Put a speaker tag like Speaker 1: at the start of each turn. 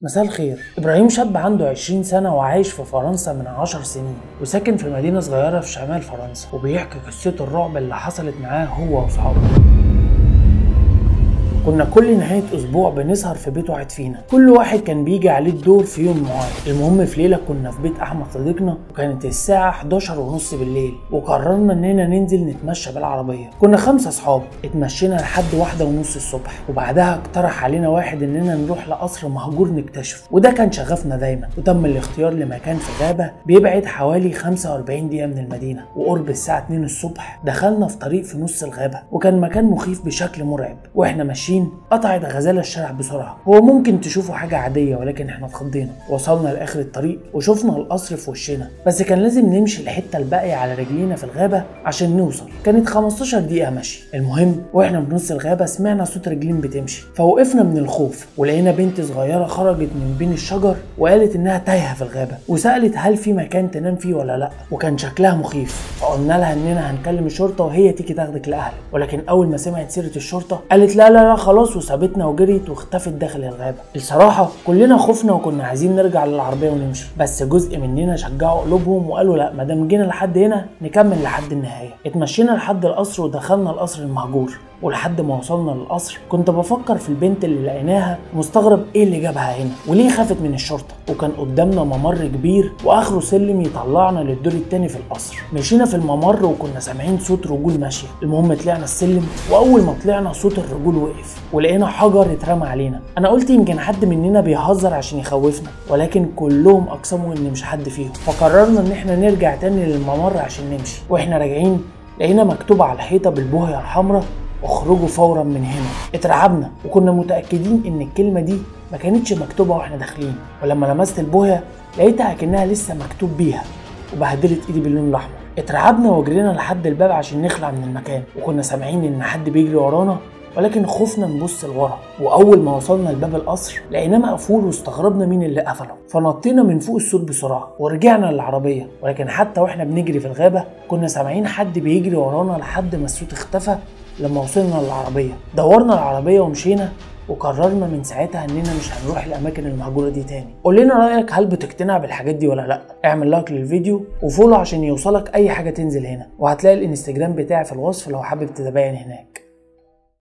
Speaker 1: مساء الخير. ابراهيم شاب عنده 20 سنة وعايش في فرنسا من 10 سنين، وساكن في مدينة صغيرة في شمال فرنسا، وبيحكي قصته الرعب اللي حصلت معاه هو واصحابه. كنا كل نهاية أسبوع بنسهر في بيت واحد فينا، كل واحد كان بيجي عليه الدور في يوم معين. المهم في ليلة كنا في بيت أحمد صديقنا، وكانت الساعة 11:30 بالليل، وقررنا إننا ننزل نتمشى بالعربية. كنا 5 أصحاب، اتمشينا لحد 1:30 الصبح، وبعدها اقترح علينا واحد إننا نروح لقصر مهجور نكتشفه، وده كان شغفنا دايما. وتم الاختيار لمكان في غابة بيبعد حوالي 45 دقيقة من المدينة. وقرب الساعة 2 الصبح دخلنا في طريق في نص الغابة، وكان مكان مخيف بشكل مرعب. واحنا ماشيين قطعت غزالة الشارع بسرعة، هو ممكن تشوفوا حاجة عادية ولكن احنا اتخضينا. وصلنا لآخر الطريق وشفنا القصر في وشنا، بس كان لازم نمشي الحتة الباقية على رجلينا في الغابة عشان نوصل، كانت 15 دقيقة مشي. المهم واحنا في نص الغابة سمعنا صوت رجلين بتمشي، فوقفنا من الخوف، ولقينا بنت صغيرة خرجت من بين الشجر وقالت انها تايهة في الغابة، وسألت هل في مكان تنام فيه ولا لا، وكان شكلها مخيف. فقلنا لها اننا هنكلم الشرطة وهي تيجي تاخدك لأهلك، ولكن اول ما سمعت سيرة الشرطة قالت لا لا لا خلاص، وسابتنا وجريت واختفت داخل الغابة. الصراحة كلنا خفنا وكنا عايزين نرجع للعربية ونمشي، بس جزء مننا شجعوا قلوبهم وقالوا لا، ما دام جينا لحد هنا نكمل لحد النهاية. اتمشينا لحد القصر ودخلنا القصر المهجور، ولحد ما وصلنا للقصر كنت بفكر في البنت اللي لقيناها، مستغرب ايه اللي جابها هنا وليه خافت من الشرطة. وكان قدامنا ممر كبير واخره سلم يطلعنا للدور التاني في القصر. مشينا في الممر وكنا سامعين صوت رجول ماشية. المهم طلعنا السلم، واول ما طلعنا صوت الرجول وقف، ولقينا حجر اترمى علينا. انا قلت يمكن حد مننا بيهزر عشان يخوفنا، ولكن كلهم اقسموا ان مش حد فيهم. فقررنا ان احنا نرجع تاني للممر عشان نمشي. واحنا راجعين لقينا مكتوب على الحيطة بالبوهيه الحمراء: اخرجوا فورا من هنا. اترعبنا وكنا متأكدين ان الكلمة دي ما كانتش مكتوبة واحنا داخلين، ولما لمست البوهية لقيتها كأنها لسه مكتوب بيها، وبهدلت ايدي باللون الاحمر. اترعبنا وجرينا لحد الباب عشان نخلع من المكان، وكنا سامعين ان حد بيجري ورانا، ولكن خفنا نبص لورا. واول ما وصلنا لباب القصر لقيناه مقفول، واستغربنا مين اللي قفله، فنطينا من فوق السور بسرعة ورجعنا للعربية. ولكن حتى واحنا بنجري في الغابة كنا سامعين حد بيجري ورانا لحد ما الصوت اختفى. لما وصلنا للعربية دورنا العربية ومشينا، وقررنا من ساعتها اننا مش هنروح الاماكن المهجورة دي تاني. قول لنا رايك، هل بتقتنع بالحاجات دي ولا لا؟ اعمل like للفيديو و follow عشان يوصلك اي حاجة تنزل هنا، وهتلاقي الانستجرام بتاعي في الوصف لو حابب تتابعني هناك.